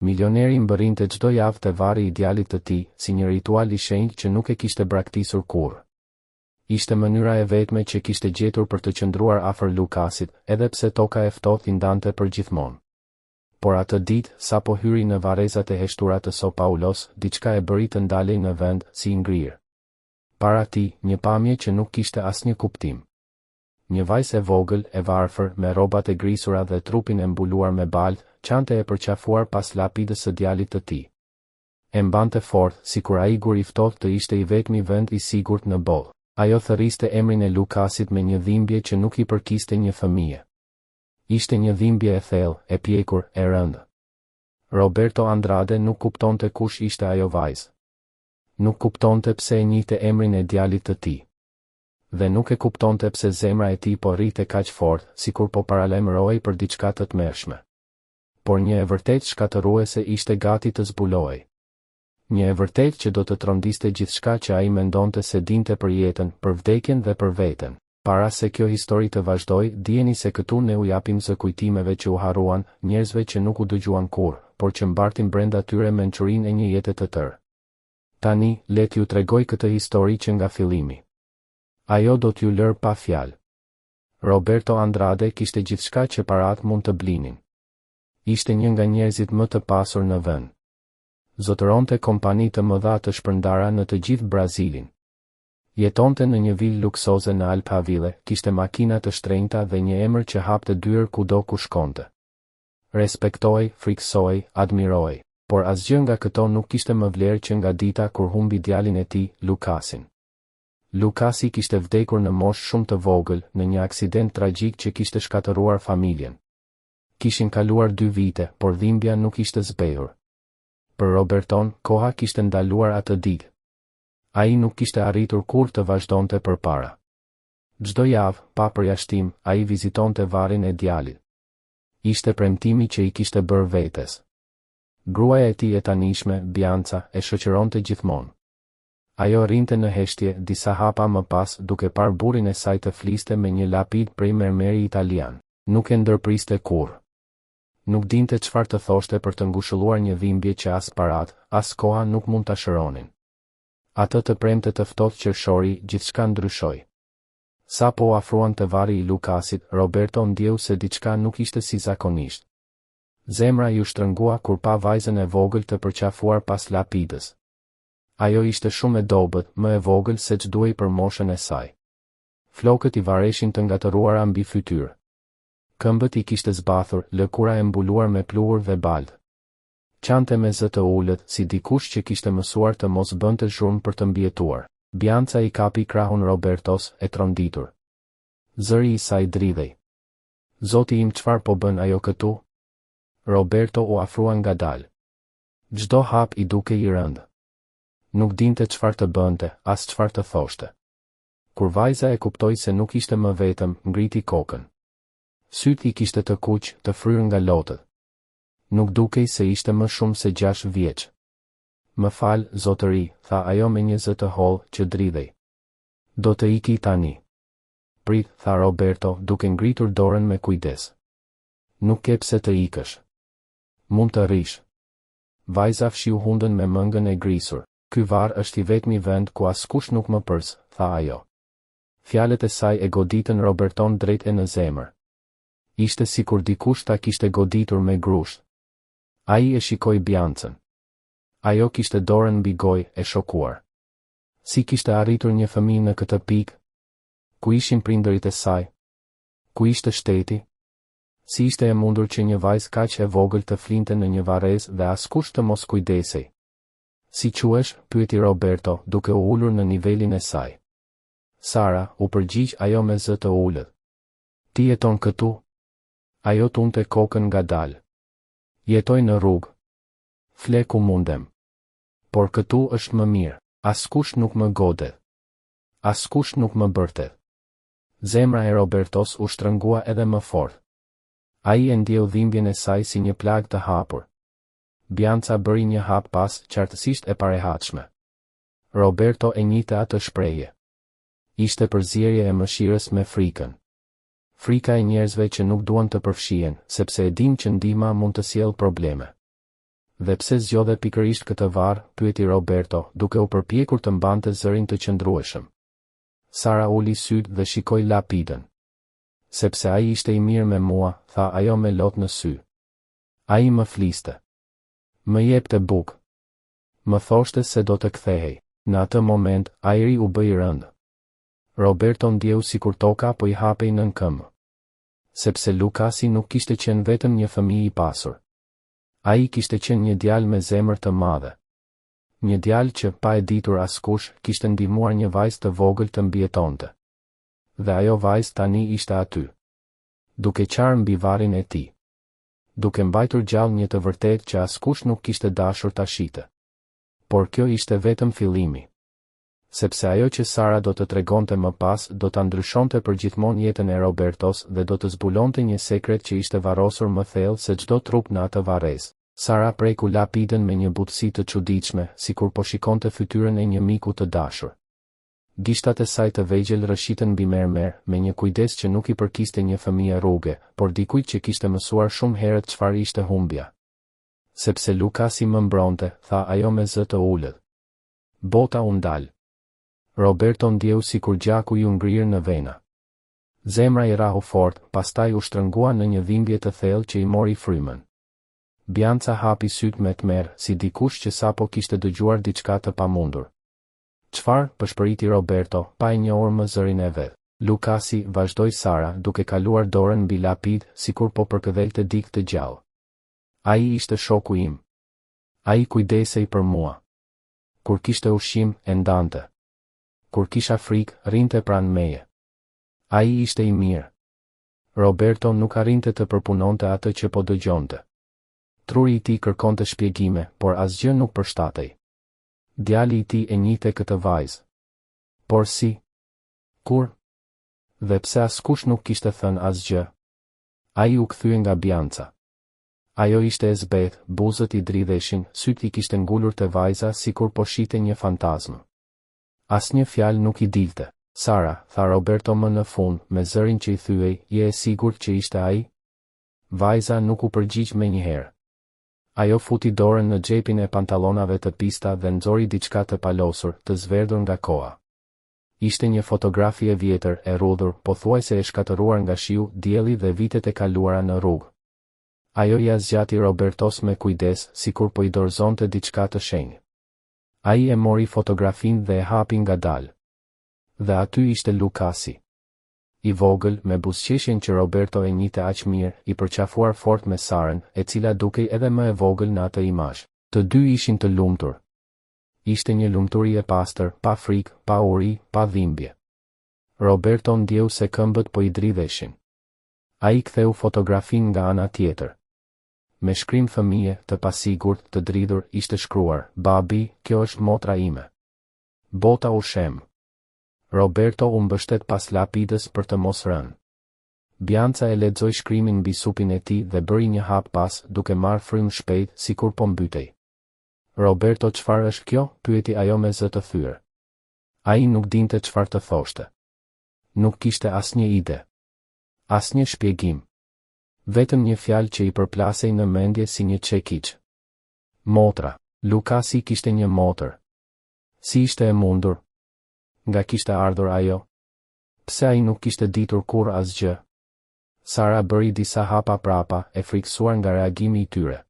Milioneri mbërrinte çdo javë te varri i djalit të tij, si një ritual i shenjtë që nuk e kishte braktisur kurrë. Ishte mënyra e vetme që kishte gjetur për të qëndruar afër Lukasit, edhe pse toka e ftohtë i ndante përgjithmonë. Por atë ditë, sapo hyri në varrezat e heshtura të São Paulos, diçka e bëri të ndalej në vend, si i ngrirë. Para tij, një pamje që nuk kishte asnjë kuptim. Një vajzë e vogël, e varfër, me rrobat e grisura dhe trupin e mbuluar me baltë, qante e përqafuar pas lapidës së djalit të tij. E mbante fort, sikur ai gur i ftohtë të ishte i vetmi vend i sigurt në botë. Ajo thërriste emrin e Lukasit me një dhimbje që nuk i përkiste një fëmije. Ishte një dhimbje e thellë, e pjekur, e rëndë. Roberto Andrade nuk kuptonte kush ishte ajo vajzë. Nuk kuptonte pse e njihte emrin e djalit të tij. Dhe nuk e kuptonte pse zemra e tij po rrihte kaq fort, sikur po paralajmërohej për diçka të tmerrshme. Por një e vërtetë shkatërruese ishte gati të zbulohej. Një e vërtetë që do të trondiste gjithçka që ai mendonte se dinte për jetën, për vdekjen dhe për veten. Para se kjo histori të vazhdojë, dijeni se këtu ne u japim zë kujtimeve që u harruan, njerëzve që nuk u dëgjuan kurrë, por që mbartin brenda tyre mençurinë e një jete të tërë. Tani, le t'ju tregoj këtë histori që nga fillimi. Ajo do t'ju lërë pa fjalë. Roberto Andrade kishte gjithçka që paratë mund të blinin. Ishte një nga njerëzit më të pasur në vend. Zotëronte kompani të mëdha të shpërndara në të gjithë Brazilin. Jetonte në një vilë luksoze në Alphaville, kishte makina të shtrenjta dhe një emër që hapte dyer kudo ku shkonte. Respektohej, frikësohej, admirohej. Por asgjë nga këto nuk kishte më vlerë që nga dita kur humbi djalin e tij, Lukasin. Lukasi kishte vdekur në moshë shumë të vogël, në një aksident tragjik që kishte shkatërruar familjen. Kishin kaluar dy vite, por dhimbja nuk ishte zbehur. Për Roberton, koha kishte ndaluar atë ditë. Ai nuk kishte arritur kurrë të vazhdonte përpara. Çdo javë, pa përjashtim, ai vizitonte varrin e djalit. Ishte premtimi që i kishte bërë vetes. Gruaja e tij e tanishme, Bianca, e shoqëronte gjithmonë. Ajo rrinte në heshtje, disa hapa më pas, duke parë burrin e saj të fliste me një lapidë prej mermeri italian. Nuk e ndërpriste kurrë. Nuk dinte çfarë të thoshte për të ngushëlluar një dhimbje që as paratë, as koha nuk mund ta shëronin. Atë të premte të ftohtë qershori, gjithçka ndryshoi. Sapo u afruan te varri i Lukasit, Roberto ndjeu se diçka nuk ishte si zakonisht. Zemra iu shtrëngua kur pa vajzën e vogël të përqafuar pas lapidës. Ajo ishte shumë e dobët, më e vogël seç duhej për moshën e saj. Flokët i vareshin të ngatërruara mbi fytyrë. Këmbët i kishte zbathur, lëkura e mbuluar me pluhur dhe baltë. Qante me zë të ulët, si dikush që kishte mësuar të mos bënte zhurmë për të mbijetuar. Bianca i kapi krahun Robertos, e tronditur. Zëri i saj dridhej. Zoti im çfarë po bën ajo këtu? Roberto u afrua ngadalë. Çdo hap i dukej i rëndë. Nuk dinte çfarë të bënte, as çfarë të thoshte. Kur vajza e kuptoi se nuk ishte më vetëm, ngriti kokën. Sytë i kishte të kuq, të fryrë nga lotët. Nuk dukej se ishte më shumë se gjashtë vjeç. Më fal, zotëri, tha ajo me një zë të hollë, që dridhej. Do të iki tani. Prit, tha Roberto, duke ngritur dorën me kujdes. Nuk ke pse të ikësh. Mund të rrish. Vajza fshiu hundën me mëngën e grisur. Ky varr është i vetmi vend ku askush nuk më përzë, tha ajo. Fjalët e saj e goditën Roberton drejt e në zemër. Ishte sikur dikush ta kishte goditur me grusht. Ai e shikoi Biancën. Ajo kishte dorën mbi gojë, e shokuar. Si kishte arritur një fëmijë në këtë pikë? Ku ishin prindërit e saj? Ku ishte shteti? Si ishte e mundur që një vajzë kaq e vogël të flinte në një varrezë dhe askush të mos kujdesej? Si quhesh? pyeti Roberto, duke u ulur në nivelin e saj. Sara, u përgjigj ajo me zë të ulët. Ti jeton këtu? Ajo tundte kokën ngadalë. Jetoj në rrugë. Fle ku mundem. Por këtu është më mirë. Askush nuk më godet. Askush nuk më bërtet. Zemra e Robertos u shtrëngua edhe më fort. Ai e ndjeu dhimbjen e saj si një plagë të hapur. Bianca bëri një hap pas, qartësisht e parehatshme. Roberto e njihte atë shprehje. Ishte përzierje e mëshirës me frikën. Frika e njerëzve që nuk duan të përfshihen, sepse e dinë që ndihma mund të sjellë probleme. Dhe pse zgjodhe pikërisht këtë varr, pyeti Roberto, duke u përpjekur të mbante zërin të qëndrueshëm. Sara uli sytë dhe shikoi lapidën. Sepse ai ishte i mirë me mua, tha ajo me lot në sy. Ai më fliste. Më jepte bukë. Më thoshte se do të kthehej. Në atë moment, ajri u bë i rëndë. Roberto ndjeu sikur toka po i hapej nën këmbë. Sepse Lukasi nuk kishte qenë vetëm një fëmijë i pasur. Ai kishte qenë një djalë me zemër të madhe. Një djalë që, pa e ditur askush, kishte ndihmuar një vajzë të vogël të mbijetonte. Dhe ajo vajzë tani ishte aty. Duke qarë mbi varrin e tij. Duke mbajtur gjallë një të vërtetë që askush nuk kishte dashur ta shihte. Por kjo ishte vetëm fillimi. Sepse ajo që Sara do të tregonte më pas do ta ndryshonte përgjithmonë jetën e Robertos dhe do të zbulonte një sekret që ishte varrosur më thellë se çdo trup në atë varrezë. Sara preku lapidën me një butësi të çuditshme, sikur po shikonte fytyrën e një miku të dashur. Gishtat e saj të vegjël rrëshqitën mbi mermer, me një kujdes që nuk i përkiste një fëmije rruge, por dikujt që kishte mësuar shumë herët çfarë ishte humbja. Sepse Lukasi më mbronte, tha ajo me zë të ulët. Bota u ndal. Roberto ndjeu sikur gjaku iu ngrirë në vena. Zemra i rrahu fort, pastaj u shtrëngua në një dhimbje të thellë që i mori frymën. Bianca hapi sytë me tmerr, si dikush që sapo kishte dëgjuar diçka të pamundur. Çfarë, pëshpëriti Roberto, pa e njohur më zërin e vet. Lukasi, vazhdoi Sara, duke kaluar dorën mbi lapidë, sikur po përkëdhelte dikë të gjallë. Ai ishte shoku im. Ai kujdesej për mua. Kur kishte ushqim, e ndante. Kur kisha frikë, rrinte pranë meje. Ai ishte i mirë. Roberto nuk arrinte të përpunonte atë që po dëgjonte. Truri i tij kërkonte shpjegime, por asgjë nuk përshtatej. Djali i tij e njihte këtë vajzë. Por si? Kur? Dhe pse askush nuk kishte thënë asgjë? Ai u kthye nga Bianca. Ajo ishte e zbehtë, buzët i dridheshin, sytë i kishte ngulur te vajza sikur po shihte një fantazmë. Asnjë fjalë nuk i dilte. Sara, tha Roberto më në fund, me zërin që i thyhej, je e sigurt që ishte ai? Vajza nuk u përgjigj menjëherë. Ajo futi dorën në xhepin e pantallonave të pista dhe nxori diçka të palosur, të zverdhur nga koha. Ishte një fotografi e vjetër, e rrudhur, pothuajse e shkatërruar nga shiu, dielli dhe vitet e kaluara në rrugë. Ajo ia zgjati Robertos me kujdes, sikur po i dorëzonte diçka të shenjtë. Ai e mori fotografinë dhe e hapi ngadalë. Dhe aty ishte Lukasi. I vogël, me buzëqeshjen që Roberto e njihte aq mirë, i përqafuar fort me Sarën, e cila dukej edhe më e vogël në atë imazh. Të dy ishin të lumtur. Ishte një lumturi e pastër, pa frikë, pa uri, pa dhimbje. Roberto ndjeu se këmbët po i dridheshin. Ai ktheu fotografinë nga ana tjetër. Me shkrim fëmije, të pasigurt, të dridhur, ishte shkruar, Babi, kjo është motra ime. Bota u shemb. Roberto u mbështet pas lapidës për të mos rënë. Bianca e lexoi shkrimin mbi supin e tij dhe bëri një hap pas, duke marrë frymë shpejt, sikur po mbytej. Roberto çfarë është kjo? pyeti ajo me zë të thyer. Ai nuk dinte çfarë të thoshte. Nuk kishte asnjë ide. Asnjë shpjegim. Vetëm një fjalë që i përplasej në mendje si një çekiç. Motra. Lukasi kishte një motër. Si ishte e mundur? Nga kishte ardhur ajo? Pse ai nuk kishte ditur kurrë asgjë? Sara bëri disa hapa prapa, e frikësuar nga reagimi i tyre.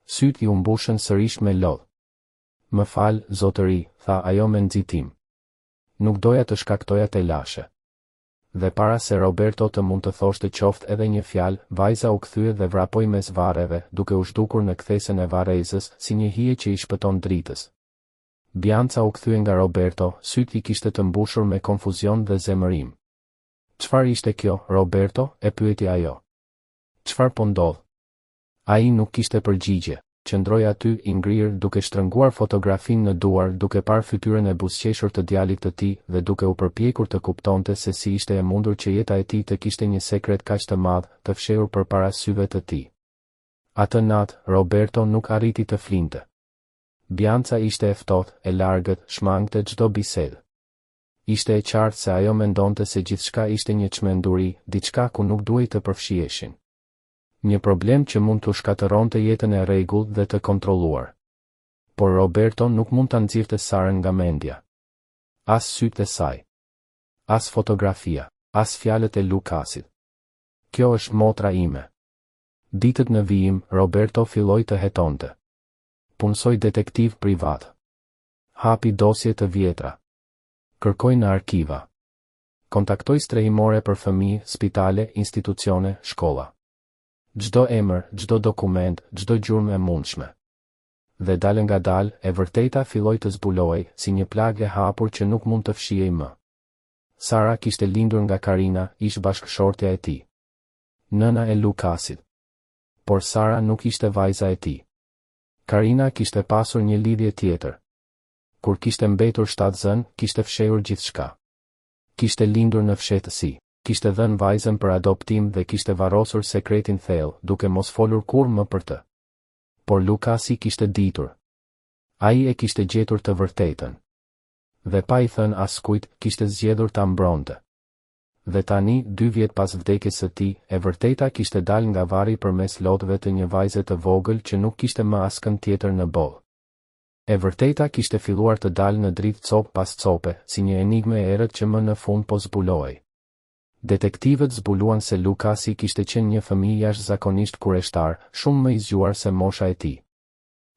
Sytë iu mbushën sërish me lot. Më fal, zotëri, tha ajo me nxitim. Nuk doja të shkaktoja telashe. Dhe para se Roberto të mund të thoshte qoftë edhe një fjalë, vajza u kthye dhe vrapoi mes varreve, duke u zhdukur në kthesën e varrezës, si një hije që i shpëton dritës. Bianca u kthye nga Roberto, sytë i kishte të mbushur me konfuzion dhe zemërim. Çfarë ishte kjo, Roberto? e pyeti ajo. Çfarë po ndodh? Ai nuk kishte përgjigje. Qëndroi aty, i ngrirë, duke shtrënguar fotografinë në duar, duke parë fytyrën e buzëqeshur të djalit të tij, dhe duke u përpjekur të kuptonte se si ishte e mundur që jeta e tij të kishte një sekret kaq të madh, të fshehur përpara syve të tij. Atë natë, Roberto nuk arriti të flinte. Bianca ishte e ftohtë, e largët, shmangte çdo bisedë. Ishte e qartë se ajo mendonte se gjithçka ishte një çmenduri, diçka ku nuk duhej të përfshiheshin. Një problem që mund t'u shkatërronte jetën e rregullt dhe të kontrolluar. Por Roberto nuk mund ta nxirrte Sarën nga mendja. As sytë e saj. As fotografia. As fjalët e Lukasit. Kjo është motra ime. Ditët në vijim, Roberto filloi të hetonte. Punësoi detektivë privatë. Hapi dosje të vjetra. Kërkoi në arkiva. Kontaktoi strehimore për fëmijë, spitale, institucione, shkolla. Çdo emër, çdo dokument, çdo gjurmë e mundshme. Dhe dalëngadalë, e vërteta filloi të zbulohej, si një plagë e hapur që nuk mund të fshihej më. Sara kishte lindur nga Karina, ish-bashkëshortja e tij. Nëna e Lukasit. Por Sara nuk ishte vajza e tij. Karina kishte pasur një lidhje tjetër. Kur kishte mbetur shtatzënë, kishte fshehur gjithçka. Kishte lindur në fshehtësi. Kishte dhënë vajzën për adoptim dhe kishte varrosur sekretin thellë, duke mos folur kurrë më për të. Por Lukasi kishte ditur. Ai e kishte gjetur të vërtetën. Dhe pa i thënë askujt, kishte zgjedhur ta mbronte. Dhe tani, dy vjet pas vdekjes së tij, e vërteta kishte dalë nga varri përmes lotëve të një vajze të vogël që nuk kishte më askënd tjetër në botë. E vërteta kishte filluar të dalë në dritë copë pas cope, si një enigmë e errët që më në fund po zbulohej. Detektivët zbuluan se Lukasi kishte qenë një fëmijë jashtëzakonisht kureshtar, shumë më i zgjuar se mosha e tij.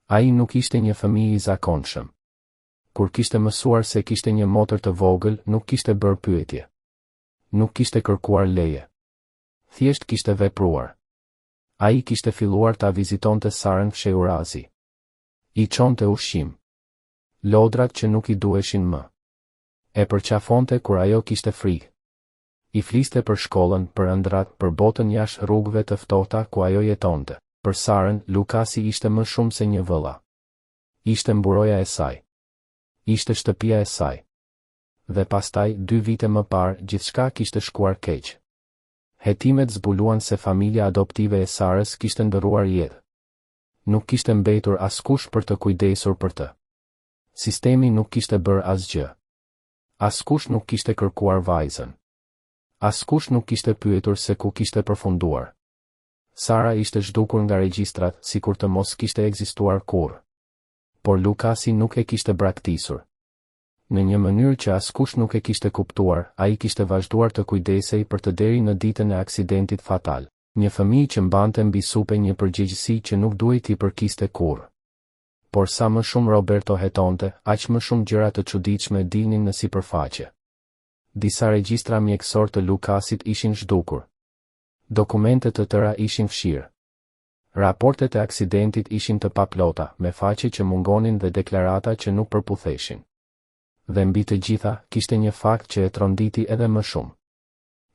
Ai nuk ishte një fëmijë i zakonshëm. Kur kishte mësuar se kishte një motër të vogël, nuk kishte bërë pyetje. Nuk kishte kërkuar leje. Thjesht kishte vepruar. Ai kishte filluar ta vizitonte Sarën fshehurazi. I çonte ushqim. Lodrat që nuk i duheshin më. E përqafonte kur ajo kishte frikë. I fliste për shkollën, për ëndrrat, për botën jashtë rrugëve të ftohta ku ajo jetonte. Për Sarën, Lukasi ishte më shumë se një vëlla. Ishte mburoja e saj. Ishte shtëpia e saj. Dhe pastaj, dy vite më parë, gjithçka kishte shkuar keq. Hetimet zbuluan se familja adoptive e Sarës kishte ndërruar jetë. Nuk kishte mbetur askush për të kujdesur për të. Sistemi nuk kishte bërë asgjë. Askush nuk kishte kërkuar vajzën. Askush nuk kishte pyetur se ku kishte përfunduar. Sara ishte zhdukur nga regjistrat, sikur të mos kishte ekzistuar kurrë. Por Lukasi nuk e kishte braktisur. Në një mënyrë që askush nuk e kishte kuptuar, ai kishte vazhduar të kujdesej për të deri në ditën e aksidentit fatal. Një fëmijë që mbante mbi supe një përgjegjësi që nuk duhej t'i përkiste kurrë. Por sa më shumë Roberto hetonte, aq më shumë gjëra të çuditshme dilnin në sipërfaqe. Disa regjistra mjekësorë të Lukasit ishin zhdukur. Dokumente të tëra ishin fshirë. Raportet e aksidentit ishin të paplota, me faqe që mungonin dhe deklarata që nuk përputheshin. Dhe mbi të gjitha, kishte një fakt që e tronditi edhe më shumë.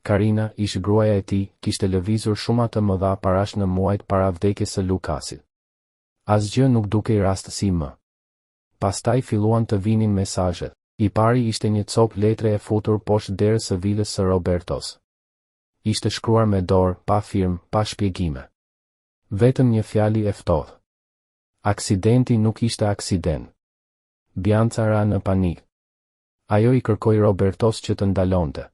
Karina, ish-gruaja e tij, kishte lëvizur shuma të mëdha parash në muajt para vdekjes së Lukasit. Asgjë nuk dukej rastësi më. Pastaj filluan të vinin mesazhet. I pari ishte një copë letre e futur poshtë derës së vilës së Robertos. Ishte shkruar me dorë, pa firmë, pa shpjegime. Vetëm një fjali e ftohtë. Aksidenti nuk ishte aksident. Bianca ra në panik. Ajo i kërkoi Robertos që të ndalonte.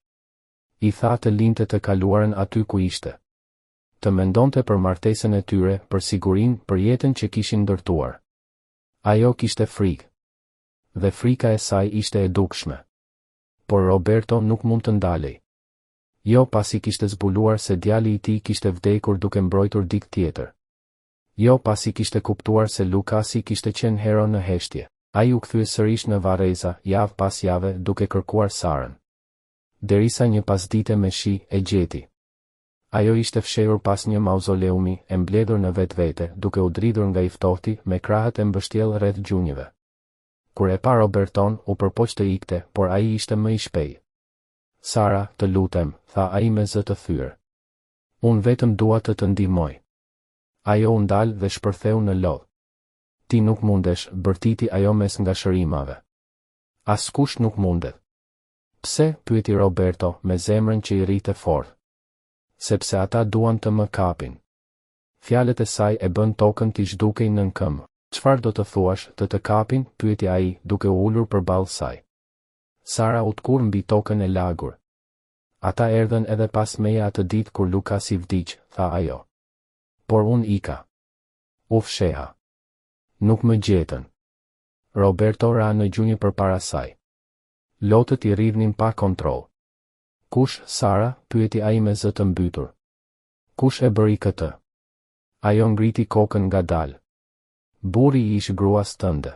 I tha të linte të kaluarën aty ku ishte. Të mendonte për martesën e tyre, për sigurinë, për jetën që kishin ndërtuar. Ajo kishte frikë. Dhe frika e saj ishte e dukshme. Por Roberto nuk mund të ndalej. Jo pasi kishte zbuluar se djali i tij kishte vdekur duke mbrojtur dikë tjetër. Jo pasi kishte kuptuar se Lukasi kishte qenë hero në heshtje. Ai u kthye sërish në varreza, javë pas jave, duke kërkuar Sarën. Derisa një pasdite me shi, e gjeti. Ajo ishte fshehur pas një mauzoleumi, e mbledhur në vetvete, duke u dridhur nga i ftohti, me krahët e mbështjellë rreth gjunjëve. Kur e pa Roberton, u përpoq të ikte, por ai ishte më i shpejtë. Sara, të lutem, tha ai me zë të thyer. Unë vetëm dua të të ndihmoj. Ajo u ndal dhe shpërtheu në lot. Ti nuk mundesh, bërtiti ajo mes ngashërimave. Askush nuk mundet. Pse, pyeti Roberto, me zemrën që i rrihte fort. Sepse ata duan të më kapin. Fjalët e saj e bënë tokën t'i zhdukej nën këmbë. Çfarë do të thuash, të të kapin, pyeti ai, duke u ulur përballë saj. Sara u tkurr mbi tokën e lagur. Ata erdhën edhe pas meje atë ditë kur Lukasi vdiq, tha ajo. Por unë ika. U fsheha. Nuk më gjetën. Roberto ra në gjunjë përpara saj. Lotët i rridhnin pa kontroll. Kush, Sara, pyeti ai me zë të mbytur. Kush e bëri këtë? Ajo ngriti kokën ngadalë. Burri i ish-gruas tënde.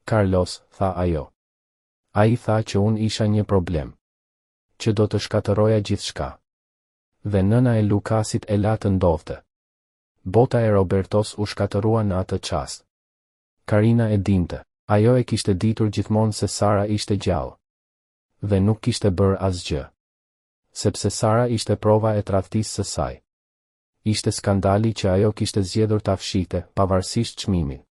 Carlos, tha ajo. Ai tha që unë isha një problem. Që do të shkatërroja gjithçka. Dhe nëna e Lukasit e la të ndodhte. Bota e Robertos u shkatërrua në atë çast. Karina e dinte. Ajo e kishte ditur gjithmonë se Sara ishte gjallë. Dhe nuk kishte bërë asgjë. Sepse Sara ishte prova e tradhtisë së saj. Ishte skandali që ajo kishte zgjedhur ta fshihte, pavarësisht çmimit.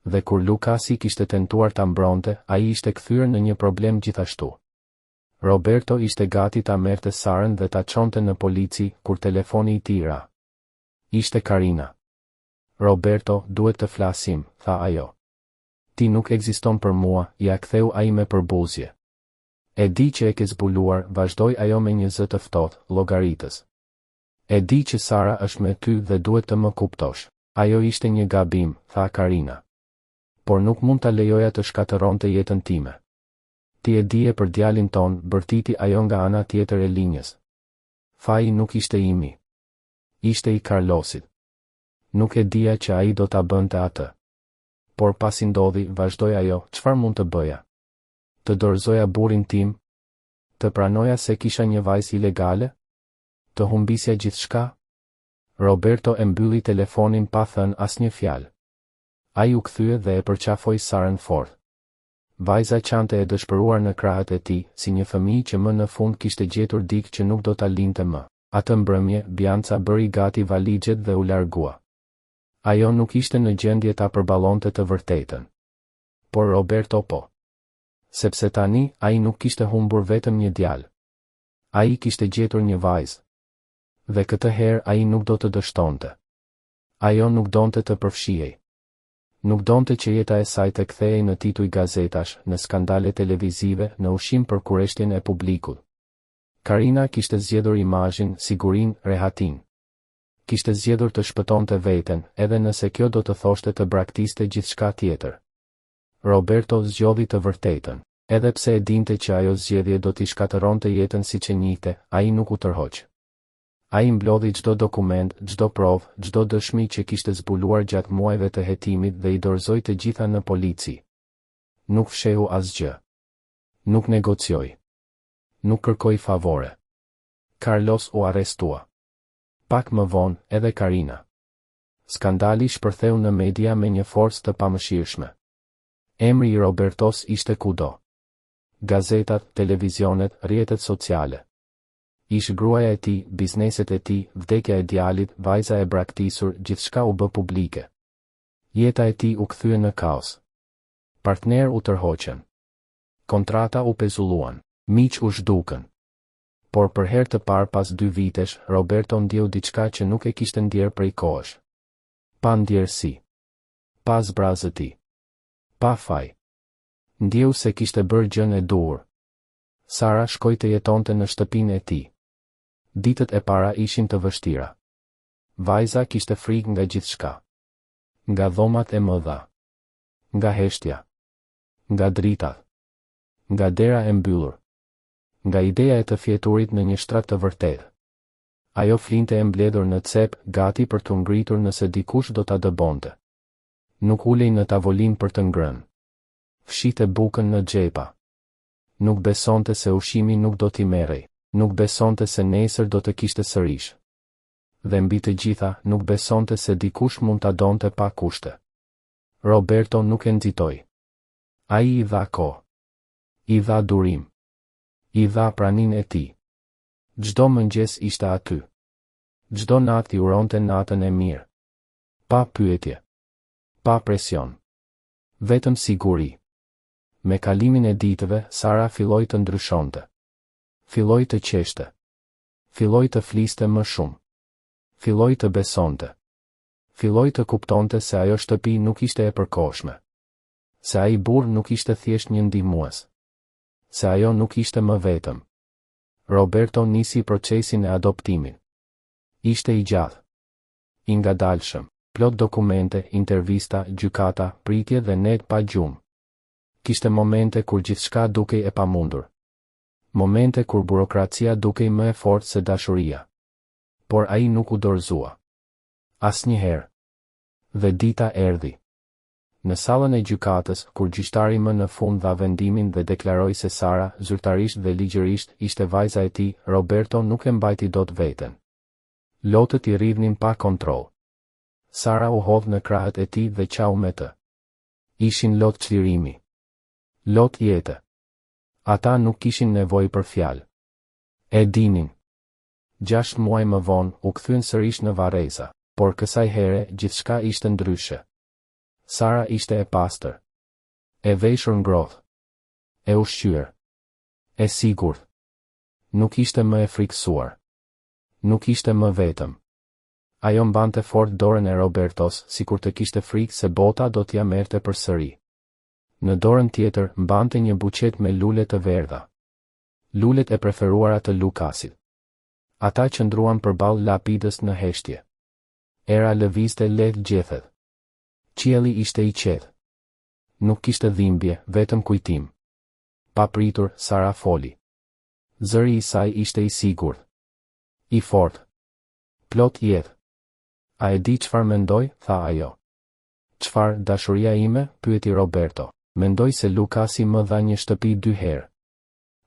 Dhe kur Lukasi kishte tentuar ta mbronte, ai ishte kthyer në një problem gjithashtu. Roberto ishte gati ta merrte Sarën dhe ta çonte në polici, kur telefoni i tij ra. Ishte Karina. Roberto, duhet të flasim, tha ajo. Ti nuk ekziston për mua, ia ktheu ai me përbuzje. E di që e ke zbuluar, vazhdoi ajo me një zë të ftohtë, llogaritës. E di që Sara është me ty dhe duhet të më kuptosh. Ajo ishte një gabim, tha Karina. Por nuk mund ta lejoja të shkatërronte jetën time. Ti e dije për djalin tonë, bërtiti ajo nga ana tjetër e linjës. Faji nuk ishte imi. Ishte i Carlosit. Nuk e dija që ai do ta bënte atë. Por pasi ndodhi, vazhdoi ajo, çfarë mund të bëja? Të dorëzoja burrin tim? Të pranoja se kisha një vajzë ilegale? Të humbisja gjithçka? Roberto e mbylli telefonin pa thënë asnjë fjalë. Ai u kthye dhe e përqafoi Sarën fort. Vajza qante e dëshpëruar në krahët e tij, si një fëmijë që më në fund kishte gjetur dikë që nuk do ta linte më. Atë mbrëmje, Bianca bëri gati valixhet dhe u largua. Ajo nuk ishte në gjendje ta përballonte të vërtetën. Por Roberto po. Sepse tani, ai nuk kishte humbur vetëm një djalë. Ai kishte gjetur një vajzë. Dhe këtë herë ai nuk do të dështonte. Ajo nuk donte të përfshihej. Nuk donte që jeta e saj të kthehej në tituj gazetash, në skandale televizive, në ushqim për kureshtjen e publikut. Karina kishte zgjedhur imazhin, sigurinë, rehatinë. Kishte zgjedhur të shpëtonte veten, edhe nëse kjo do të thoshte të braktiste gjithçka tjetër. Roberto zgjodhi të vërtetën. Edhe pse e dinte që ajo zgjedhje do t'i shkatërronte jetën siç e njihte, ai nuk u tërhoq. Ai mblodhi çdo dokument, çdo provë, çdo dëshmi që kishte zbuluar gjatë muajve të hetimit dhe i dorëzoi të gjitha në polici. Nuk fshehu asgjë. Nuk negocioi. Nuk kërkoi favore. Carlos u arrestua. Pak më vonë, edhe Karina. Skandali shpërtheu në media me një forcë të pamëshirshme. Emri i Robertos ishte kudo. Gazetat, televizionet, rrjetet sociale. Ish-gruaja e tij, bizneset e tij, vdekja e djalit, vajza e braktisur, gjithçka u bë publike. Jeta e tij u kthye në kaos. Partnerë u tërhoqën. Kontrata u pezulluan. Miq u zhdukën. Por për herë të parë pas dy vitesh, Roberto ndjeu diçka që nuk e kishte ndjerë prej kohësh. Pa ndjersi. Pa zbrazëti. Pa faj. Ndjeu se kishte bërë gjënë e duhur. Sara shkoi të jetonte në shtëpinë e tij. Ditët e para ishin të vështira. Vajza kishte frikë nga gjithçka. Nga dhomat e mëdha. Nga heshtja. Nga dritat. Nga dera e mbyllur. Nga ideja e të fjeturit në një shtrat të vërtetë. Ajo flinte e mbledhur në cep, gati për t'u ngritur nëse dikush do ta dëbonte. Nuk ulej në tavolinë për të ngrënë. Fshihte bukën në xhepa. Nuk besonte se ushqimi nuk do t'i merrej. Nuk besonte se nesër do të kishte sërish. Dhe mbi të gjitha, nuk besonte se dikush mund ta donte pa kushte. Roberto nuk e nxitoi. Ai i dha kohë. I dha durim. I dha praninë e tij. Çdo mëngjes ishte aty. Çdo natë i uronte natën e mirë. Pa pyetje. Pa presion. Vetëm siguri. Me kalimin e ditëve, Sara filloi të ndryshonte. Filloi të qeshte. Filloi të fliste më shumë. Filloi të besonte. Filloi të kuptonte se ajo shtëpi nuk ishte e përkohshme. Se ai burrë nuk ishte thjesht një ndihmues. Se ajo nuk ishte më vetëm. Roberto nisi procesin e adoptimit. Ishte i gjatë. I ngadalshëm. Plot dokumente, intervista, gjykata, pritje dhe netë pa gjumë. Kishte momente kur gjithçka dukej e pamundur. Momente kur burokracia dukej më e fortë se dashuria. Por ai nuk u dorëzua. Asnjëherë. Dhe dita erdhi. Në sallën e gjykatës, kur gjyqtari më në fund dha vendimin dhe deklaroi se Sara, zyrtarisht dhe ligjërisht, ishte vajza e tij, Roberto nuk e mbajti dot veten. Lotët i rridhnin pa kontroll. Sara u hodh në krahët e tij dhe qau me të. Ishin lot çlirimi. Lot jete. Ata nuk kishin nevojë për fjalë. E dinin. Gjashtë muaj më vonë, u kthyen sërish në varreza. Por kësaj here, gjithçka ishte ndryshe. Sara ishte e pastër. E veshur ngrohtë. E ushqyer. E sigurt. Nuk ishte më e frikësuar. Nuk ishte më vetëm. Ajo mbante fort dorën e Robertos, sikur të kishte frikë se bota do t'ia merrte përsëri. Në dorën tjetër, mbante një buqetë me lule të verdha. Lulet e preferuara të Lukasit. Ata qëndruan përballë lapidës në heshtje. Era lëvizte lehtë gjethet. Qielli ishte i qetë. Nuk kishte dhimbje, vetëm kujtim. Papritur, Sara foli. Zëri i saj ishte i sigurt. I fortë. Plot jetë. A e di çfarë mendoj, tha ajo. Çfarë, dashuria ime, pyeti Roberto. Mendoj se Lukasi më dha një shtëpi dy herë.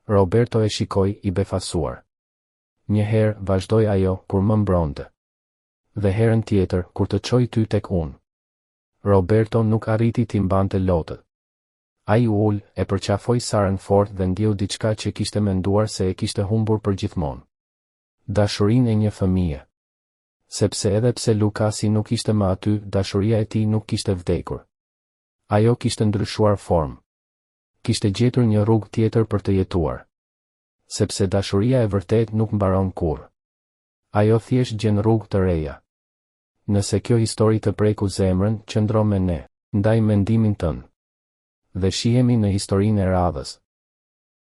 Roberto e shikoi, i befasuar. Një herë, vazhdoi ajo, kur më mbronte. Dhe herën tjetër, kur të çoi ty tek unë. Roberto nuk arriti t'i mbante lotët. Ai u ul, e përqafoi Sarën fort dhe ndjeu diçka që kishte menduar se e kishte humbur përgjithmonë. Dashurinë e një fëmije. Sepse edhe pse Lukasi nuk ishte më aty, dashuria e tij nuk kishte vdekur. Ajo kishte ndryshuar formë. Kishte gjetur një rrugë tjetër për të jetuar. Sepse dashuria e vërtetë nuk mbaron kurrë. Ajo thjesht gjen rrugë të reja. Nëse kjo histori të preku zemrën, qëndro me ne. Ndaj mendimin tënd. Dhe shihemi në historinë e radhës.